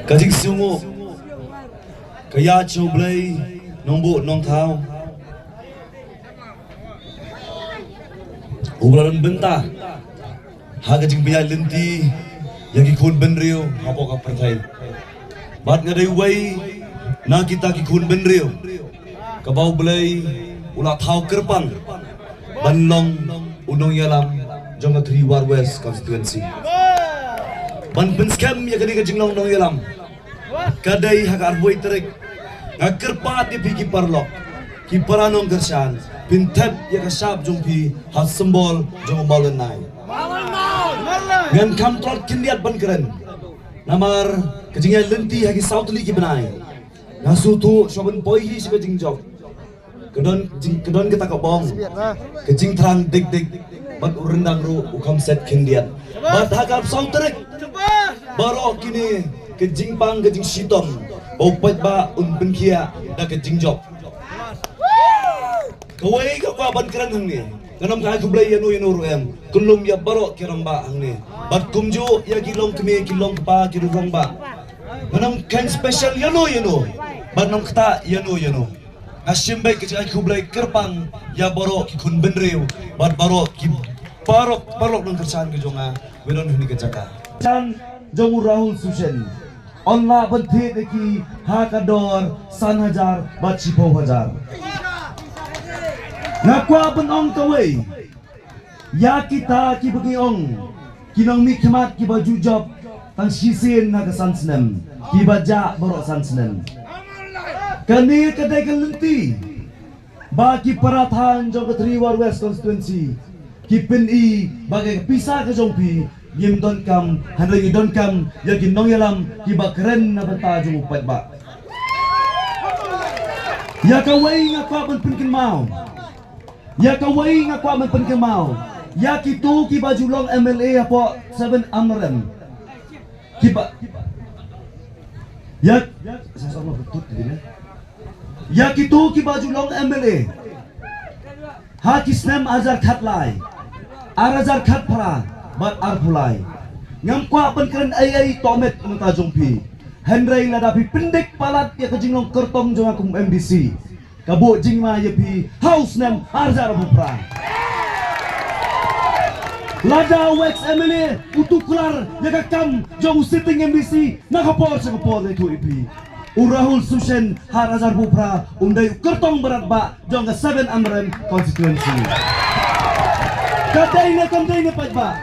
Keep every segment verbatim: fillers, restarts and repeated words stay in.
Ka jingsngew ka ïa u Blei Nongbuh Nongthaw, u ba la don bynta ha ka jingpynïaid lynti ïa ki khun bynriew hapoh ka pyrthei. Bad nga dei uwei na kita ki khun bynriew kaba u Blei u la thaw kyrpang ban long u nongïalam jong ka Three War West constituency. Ban pynskhem ïa kane ka jinglong nongïalam, ka dei ha ka arphew tarik. Nga kyrpad ïa phi ki paralok, ki para nongkyrshan, phin thep ïa ka shap jong phi ha symbol jong u Mawlynnai. Ngan kham tlot khyndiat ban kren. Namar ka jingïaid lynti ha ki saw tylli ki bnai, nga sngewthuh shuwa ban poi hi sha ka jingjop, ka don jing, ka don kata ka bong, ka jingthrang dik dik, bad u ryndang ruh u kham set khyndiat. Bad ha ka arphew saw tarik, baroh kine ka jingpang ka jingshitom ba u paidbah un pynkhiah da ka jingjop. Kawei nga kwah ban kren hangne, ngan ym ai khublei ïano ïano ruh em, kyllum ïa baroh ki rangbah hangne, bad kumjuh ïa ki longkmie ki longkpa ki rangbah. Ngan ym kren special ïano ïano, bad ngan ym ktah ïano ïano. Nga shim beit ka jingai khublei kyrpang ïa baroh ki khun bynriew bad baroh ki paralok, paralok nongkyrshan ka jong nga ba don hangne ha ka jaka. Chan jong u Rahul Suchen yn lah ban thied ïa ki ha ka dor san hajar bad shiphew hajar. Nga kwah ban ong kawei ïa kita kiba ngi ong ki nongmihkhmat kiba ju jop tang shisien na ka san snem, kiba jah baroh san snem. Kane ka dei ka lynti ba ki para thaiñ jong ka Three War West constituency ki pyni ba ka pisa ka jong phi ngim donkam, hynrei ngi donkam ïa ki nongïalam kiba kren na bynta jong u paidbah. Ïa kawei nga kwah ban pynkynmaw Ïa kawei nga kwah ban pynkynmaw ïa kito kiba ju long M L A hapoh Seven Arm Rem. Kiba ïa ïa kito kiba ju long M L A ha ki snem ar hajar khatlai, ar hajar khatphra bad arphew lai. Ngam kwah ban kren ei ei tohmet mynta jong phi. Hynrei lada phi pyndik palat ïa ka jinglong kyrtong jong nga kum M D C, ka buh jingma ïa phi ha u snem ar hajar arphew phra. Lada u ex M L A u tuklar ïa ka kam jong u sitting M D C na ka por sha ka por, nga ïathuh ïa phi, u Rahul Suchen ha ar hajar arphew phra un dei u kyrtong barat bah jong ka Seven Arm Rem constituency. Ka dei ne kam dei ne paidbah?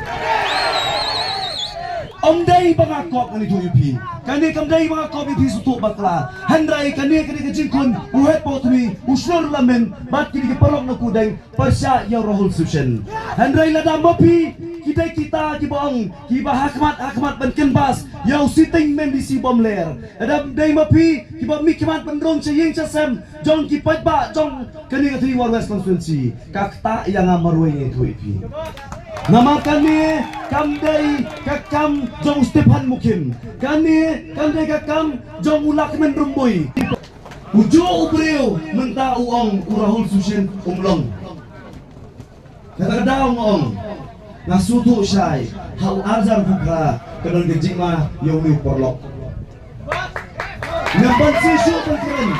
Ym dei ba nga kop, ngan ïathuh ïa phi. Kane kam dei ba nga kop ïa phi sngewthuh bakla. Hynrei kane, kane ka jingkhun u Hepbauthmi, u Shnurlamin bad kine ki paralok na Kudeng pyrshah ïa u Rahul Suchen. Hynrei lada ma phi ki dei kita kiba ong, kiba hakhmat hakhmat ban kynbas ïa u sitting M D C bym ler, lada dei ma phi kiba mihkhmat ban rung sha ïing sha sem jong ki paidbah jong kane ka Three War West constituency, ka ktah ïa nga marwei, nga ïathuh ïa phi. Namar kane kam dei ka kam jong u Stephan Mukhim. Kane kam dei ka kam jong u Lahkmen Rymbui. U juh u briew mynta u ong u Rahul Suchen um long. Kata ka daw nga ong, nga sngewthuh shai ha u ar hajar arphew phra ka don ka jingma ïa une u paralok. Ngan pynshisha ban kren.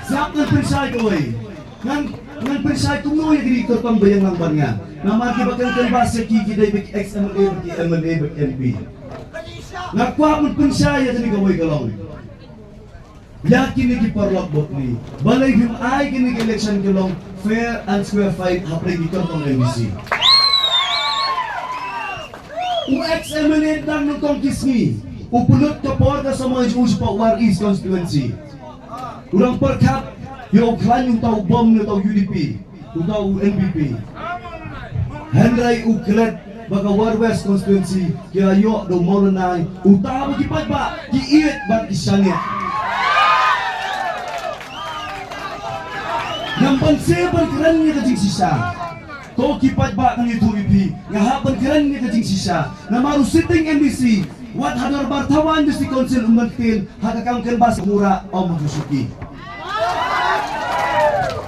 Sngap, ngan pynshai kawei. Ngan, ngan pynshai kumno ïa kine ki kyrtong ba ïeng lang bad nga. Namar kiba kren kren ba sha ki, ki dei ba ki ex M L A, ba ki M L A, ba ki M P. Nga kwah ban pynshai ïa kane kawei ka long, ïa kine ki paralok bapli, balei phim ai kine ki election ki long fair and square fight hapdeng ki kyrtong M D C. U ex M L A dang nyngkong ki sngi u pynlut ka por ka samoi jong u shapoh War East constituency. U dang pyrkhat ïa u khlaiñ uta u bom ne uta u U D P, uta u N P P. Hynrei u klet ba ka War West constituency ki la ïoh da u Mawlynnai, uta ba ki paidbah ki ïeit bad ki shaniah. Ngam banse ban kren ïa ka jingshisha. To ki paidbah, ngan ïathuh ïa phi, nga hap ban kren ïa ka jingshisha. Namar u sitting M D C wat ha dorbar thawaiñ District Council um don ktien ha ka kam kynbas, mura ym ha ka shuki.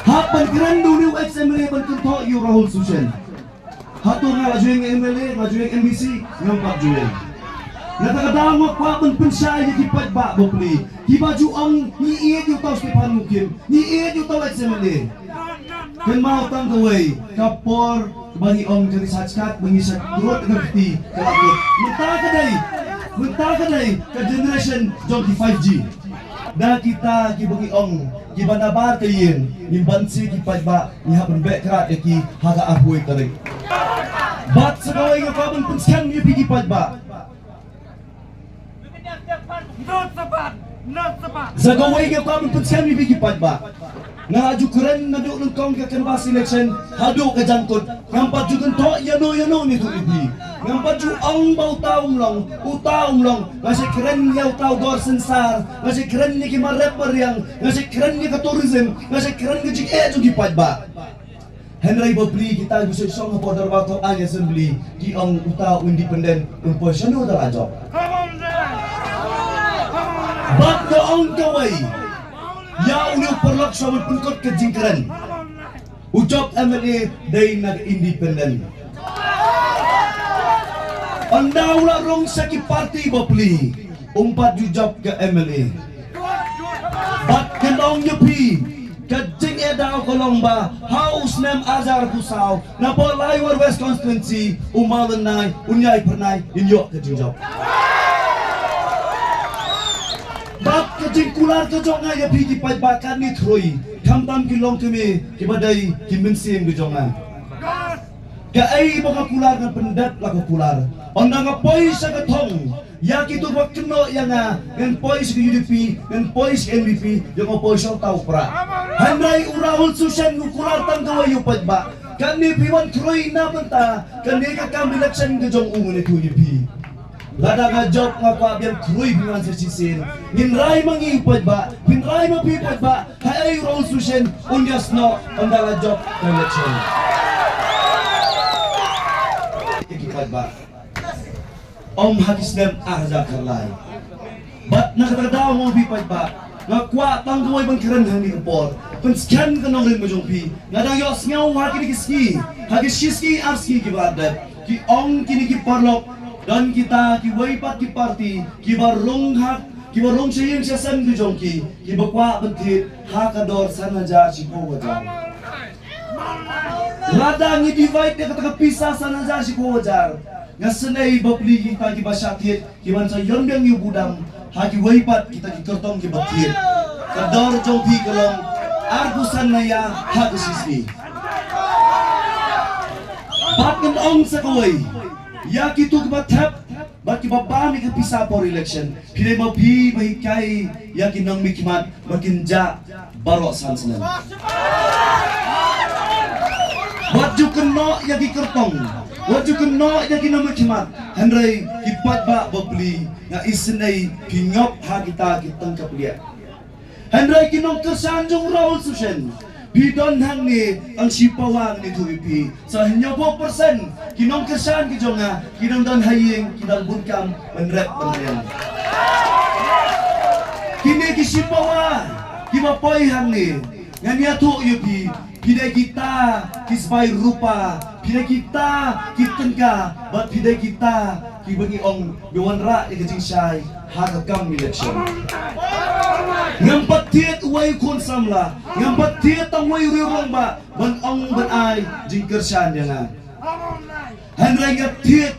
Hap ban kren da une u ex M L A ban kynthoh ïa u Rahul Suchen. Hato nga la ju ïeng M L A, nga ju ïeng M D C? Ngam pat ju ïeng. Na kata ka daw nga kwah ban pynshai ïa ki paidbah bapli kiba ju ong ngi ïeit ïa u tau Stephan Mukim, ngi ïeit ïa u tau ex M L A. Kynmaw tang kawei, ka por ba ngi ong ka ri sha skat ba ngi sha krot ka kti ka la mut. Mynta ka dei, mynta ka dei ka generation jong ki five G. Da kita kiba ngi ong kiba nabar ka ïing, ngim banse ki paidbah, ngi hap ban beh krad ïa ki ha ka arphew tarik. Bad sa kawei nga kwah ban pynskhem ïa phi ki paidbah. Sa kawei nga kwah ban pynskhem ïa phi ki paidbah. Nga la ju kren naduh nyngkong ka canvass election haduh ka jangkut. Ngam pat ju kynthoh ïano ïano ne tu ïa phi. Ngam pat ju ong ba uta um long, uta um long. Nga sa kren ïa uta u dor sensar, nga sa kren ïa ki marep mariang, nga sa kren ïa ka tourism, nga sa kren ka jingeh jong ki paidbah. Hynrei bapli kita ki shu shong hapoh dorbar thaw aiñ assembly ki ong uta u independent un poi shano da la jop. Bad nga ong kawei ïa une u paralok shuwa ban pynkut ka jingkren. U jop M L A dei na ka independent. Ynda u la rung sha ki party bapli um pat ju jop ka M L A. Bad kynong ïa phi ka jingeh daw ka long ba ha u snem arhajar arphew saw na Port Lai War West Constituency u Mawlynnai un ïai phyrnai in ïoh ka jingjop. Bad ka jingkular ka jong nga ïa phi ki paidbah katne throi, khamtam ki longkmie kiba dei ki mynsiem ka jong nga. Kaei ba ka kular ngan pyndep la ka kular. Ynda nga poi sha ka thong ïa kito ba kynnoh ïa nga, ngan poi sha ka U D P, ngan poi sha ka N P P, ïa nga poi sha uta u Prah. Hynrei u Rahul Suchen u kular tang kawei ïa u paidbah. Kane phi wan khroi na bynta kane ka kam election ka jong u, ngan ïathuh ïa phi. Lada nga jop nga kwah biang khroi phi wan sa shisien. Ngin rai ma ngi paidbah, phin rai ma phi paidbah. Haei u Rahul Suchen un ïasnoh ynda la jop ka election. Ïa ki paidbah. Ym ha ki snem arhajar khatlai. Bad na kata ka daw mo phi paidbah, nga kwah tang kawei ban kren hangne ka por. Pynskhem ka nongrim ka jong phi. Nga dang ïohsngew ha kine ki sngi, ha ki shi sngi ar sngi kiba la dep, ki ong kine ki paralok, don kita kiwei pat ki party kiba rung ha, kiba rung sha ïing sha sem ki jong ki, kiba kwah ban thied ha ka dor san hajar shiphew hajar. Lada ngi divide ïa kata ka pisa san hajar shiphew hajar, nga sngew bapli kita kiba shah thied ki wan sa ïoh biang ïa u budam ha kiwei pat kita ki kyrtong kiba thied. Ka dor jong phi ka long arphew san na ïa ha ka shi sngi. Bad ngan ong sa kawei ïa kito kiba thep bad kiba bam ïa ka pisa por election. Phi dei ma phi ba hikai ïa ki nongmihkhmat ba kin jah baroh san snem. Wat ju kynnoh ïa ki kyrtong, wat ju kynnoh ïa ki nongmihkhmat. Hynrei ki paidbah bapli, nga isynei phi ngop ha kita ki tyngka pliah. Hynrei ki nongkyrshan jong u Rahul Suchen, phi don hangne tang shi pawa ngan ïathuh ïa phi. Sa hynñiewphew percent ki nongkyrshan ki jong nga ki dang don ha ïing, ki dang bun kam ban rep ban riang. Kine ki shi pawa kiba poi hangne, ngan ïathuh ïa phi, phi dei kita ki spy rupa, phi dei kita ki tyngka, bad phi dei kita kiba ngi ong ba wanrah ïa ka jingshai ha ka kam election. Ngam pat thied uwei u khun samla, ngam pat thied tang uwei u riew rangbah ban ong ban ai jingkyrshan ïa nga. Hynrei nga thied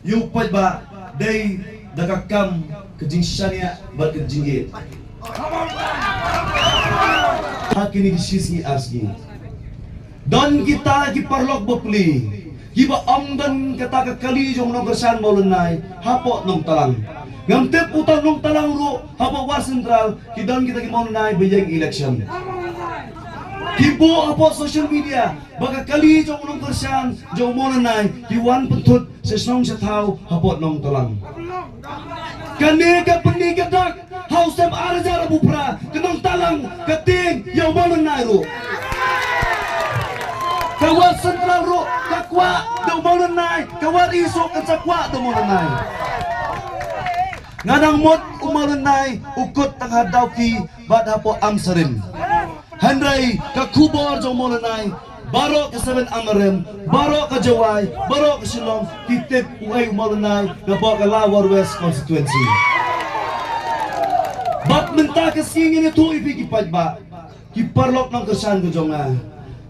ïa u paidbah dei da ka kam, ka jingshaniah bad ka jingïeit. Ha kine ki shi sngi ar sngi, don kita ki paralok bapli kiba ong don kata ka kali jong u nongkyrshan Mawlynnai hapoh Nongtalang. Ngam tip uta u Nongtalang ruh, hapoh War Central ki don kita ki Mawlynnai ba ïeng election. Ki buh hapoh social media ba ka kali jong u nongkyrshan jong u Mawlynnai ki wan pynthut sha shnong sha thaw hapoh Nongtalang. Kane ka pyni ka dak, ha u snem arhajar arphew phra ka Nongtalang ka tieng ïa u Mawlynnai ruh. Ka War Central ruh ka kwah da u Mawlynnai, ka War East ruh kan sa kwah da u Mawlynnai. Nga dang mut u Mawlynnai u kut tang ha Dawki bad hapoh Amsarim. Hynrei ka khubor jong u Mawlynnai Baroh ka Seven Amarim, baroh ka Jowai, baroh ka Shillong, ki tip uei u Mawlynnai napoh ka Lower West Constituency. Bad mynta ka sngi ngan ïathuh ïa phi ki paidbah, ki paralok nongkyrshan ka jong nga.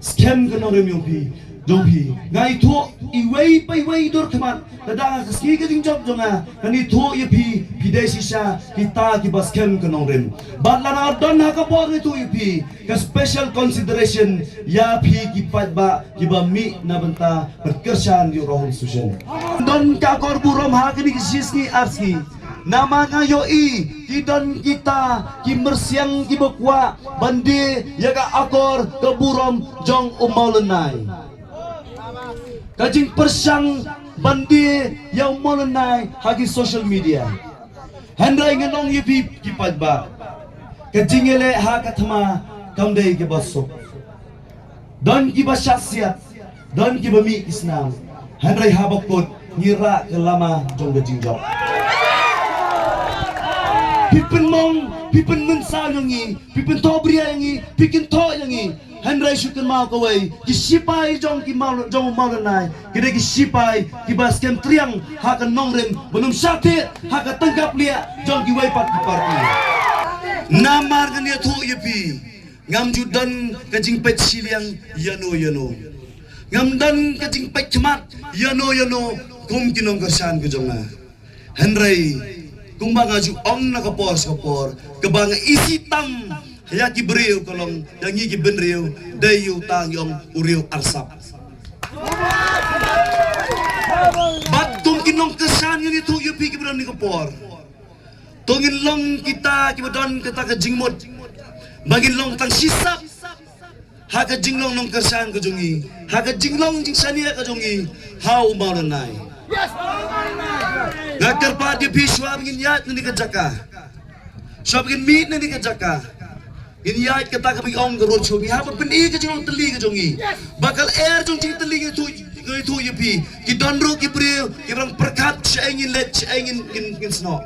Skhem ka nongrim jong phi, jong phi. Nga ïathuh iwei pa iwei dur khmat, lada nga ka sngi ka jingjop jong nga, ngan ïathuh ïa phi, phi dei shisha kita kiba skhem ka nongrim. Bad lada don ha ka por ngan ïathuh ïa phi, ka special consideration ïa phi ki paidbah kiba mih na bynta ban kyrshan ïa u Rahul Suchen. Don ka akor burom ha kine ki shi sngi ar sngi. Namar nga ïohi ki don kita ki myrsiang kiba kwah ban die ïa ka akor ka burom jong u Mawlynnai. Ka jingpyrshang ban die ïa u Mawlynnai ha ki social media. Hynrei ngan ong ïa phi ki paidbah, ka jingïaleh ha ka thma kam dei kaba suk. Don kiba shah siat, don kiba mih ki snam. Hynrei haba kut ngi rah ka lama jong ka jingjop. Phi pynmong, phi pynmynsaw ïa ngi, phi pynthohbria ïa ngi, phi kynthoh ïa ngi. Hynrei shu kynmaw kawei, ki shipai jong ki Maw-, jong u Mawlynnai ki dei ki shipai kiba skhem triang ha ka nongrim, ban ym shah thied ha ka tyngkap liah jong kiwei pat ki party. Namar ngan ïathuh ïa phi, ngam ju don ka jingpeit shiliang ïano ïano. Ngam don ka jingpeit khmat ïano ïano kum ki nongkyrshan ka jong nga. Hynrei kumba nga ju ong na ka por sha ka por, kaba nga isih tam ïa ki briew ka long ïa ngi ki bynriew, dei uta ngi ong u riew arsap. Bad kum ki nongkyrshan ngan ïathuh ïa phi kiba don ha kane ka por. To ngin long kita kiba don kata ka jingmut ba ngin long tang shisap ha ka jinglong nongkyrshan ka jong ngi, ha ka jinglong jingshaniah ka jong ngi ha u Mawlynnai. Nga kyrpad ïa phi, shuwa ba ngin ïaid na kane ka jaka, shuwa ba ngin mih na kane ka jaka, ngin ïaid kata kaba ngi ong ka roadshow, ngi hap ban pyni ka jinglong tylli ka jong ngi. Ba ka lyer jong jingtylli ngi ïathuh, ngi ïathuh ïa phi, ki don ruh ki briew kiba dang pyrkhat shaei ngin leit, shaei ngin, ngin, ngin snoh.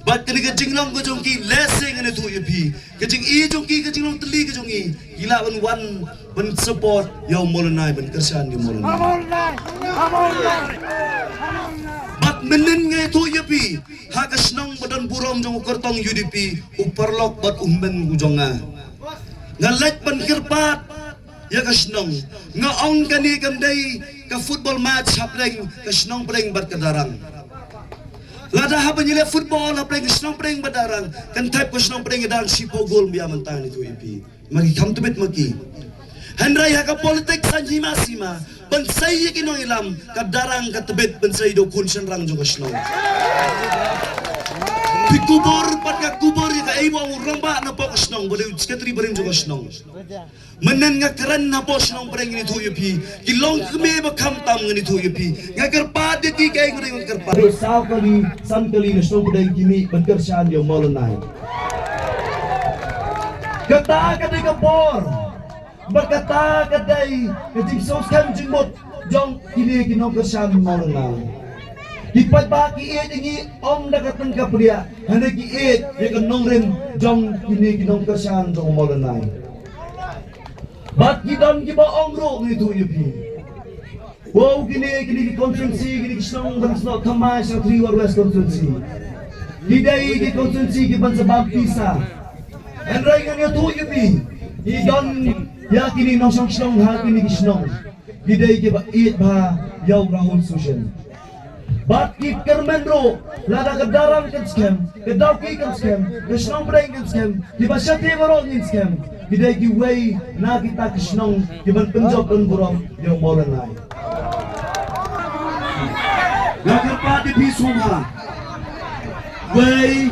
Bad kane ka jinglong ka jong ki, lehse ngan ïathuh ïa phi, ka jingïeit jong ki, ka jinglong tylli ka jong ngi, ki lah ban wan ban support ïa u Mawlynnai, ban kyrshan ïa u Mawlynnai. Bad mynnin nga ïathuh ïa phi, ha ka shnong ba don burom jong u kyrtong U D P, u paralok bad u hynmen u jong nga, nga leit ban kyrpad ïa ka shnong. Nga ong kane kam dei ka football match hapdeng ka shnong pdeng bad ka Darrang. Lada hap ban ïaleh football hapdeng ka shnong pdeng bad Darrang, kan thep ka shnong pdeng Darrang shiphew gol, ym bia mynta ngan ïathuh ïa phi. Ma ki kham tbit ma ki. Hynrei ha ka politics saiñ hima sima, ban sei ïa ki nongïalam, ka Darrang ka tbit ban sei da u khun shynrang jong ka shnong. Phi kubur pat ka kubur ïa kaei ba ong u rangbah napoh ka shnong, ba dei u secretary barim jong ka shnong. Mynnin nga kren napoh shnong pdeng ngan ïathuh ïa phi, ki longkmie ba khamtam ngan ïathuh ïa phi. Nga kyrpad ïa ki, kaei nga dei ban kyrpad. Saw kali, san kali na shnong pdeng ki mih ban kyrshan ïa u Mawlynnai. Kata ka dei ka bor, bad kata ka dei ka jingsngewskhem jingmut jong kine ki nongkyrshan Mawlynnai. Ki paidbah ki ïeit ïa ngi ym da ka tyngka pdiah, hynrei ki ïeit ïa ka nongrim jong kine ki nongkyrshan jong u Mawlynnai. Bad ki don kiba ong ruh, ngi ïathuh ïa phi, wow, kine, kine ki constituency, kine ki shnong ban snoh thymmai sha Three West Constituency. Ki dei ki constituency kiban sa bam pisa. Hynrei ngan ïathuh ïa phi, ki don ïa kine ki nongshong shnong ha kine ki shnong, ki dei kiba ïeit bha ïa u Rahul Suchen. Bad ki kyrmen ruh, lada ka Darrang kan skhem, ka Dawki kan skhem, ka shnong pdeng kan skhem, kiba shatei baroh ngin skhem, ki dei kiwei na kita ki shnong kiban pynjop pynburom ïa u Mawlynnai. Nga kyrpad ïa phi sngewbha. Wei,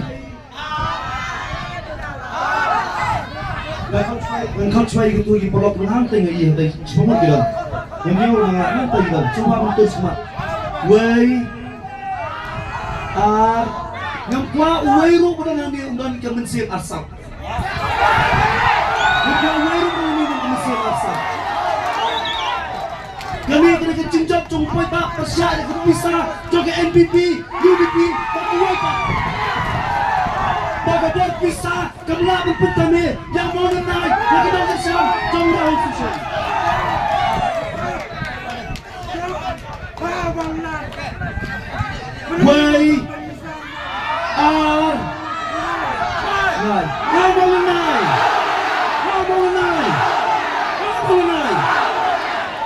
Ngan khot shwa, ngan khot shwa ïa kito ki paralok, ngan hangtei nga ïa hangtei shibun ki don. Ngan ïa ngan hangtei ki don. Sngewbha ban tur sngewbha. Wei. Ar. Ngam kwah uwei ruh ba don hangne un don ka mynsiem arsap. Ngam kwah uwei ruh ba don hangne un don ka mynsiem arsap. Kane, kane ka jingjop jong u paidbah pyrshah ïa ka pisa jong ka N P P, U D P, bad kiwei pat. Ba ka bor pisa kam lah ban pynthame ïa u Mawlynnai, ïa ka nongkyrshan jong u Rahul Suchen. Wei. Ar. Nine. Ar bad nine. Ar bad nine. Ar bad nine.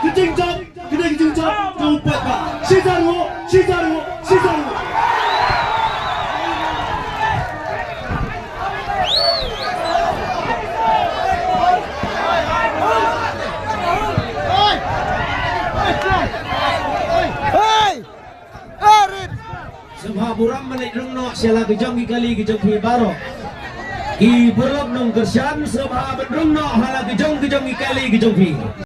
Ka jingjop, ka dei ka jingjop jong u paidbah. Shi hajar ngut, shi hajar ngut, shi hajar ngut. Hey! Hey, Rit! Sngewbha burom ban leit rung noh sha la ka jong ki kali ka jong phi baroh. Ki paralok nongkyrshan, sngewbha ban rung noh ha la ka jong ka jong ki kali ka jong phi.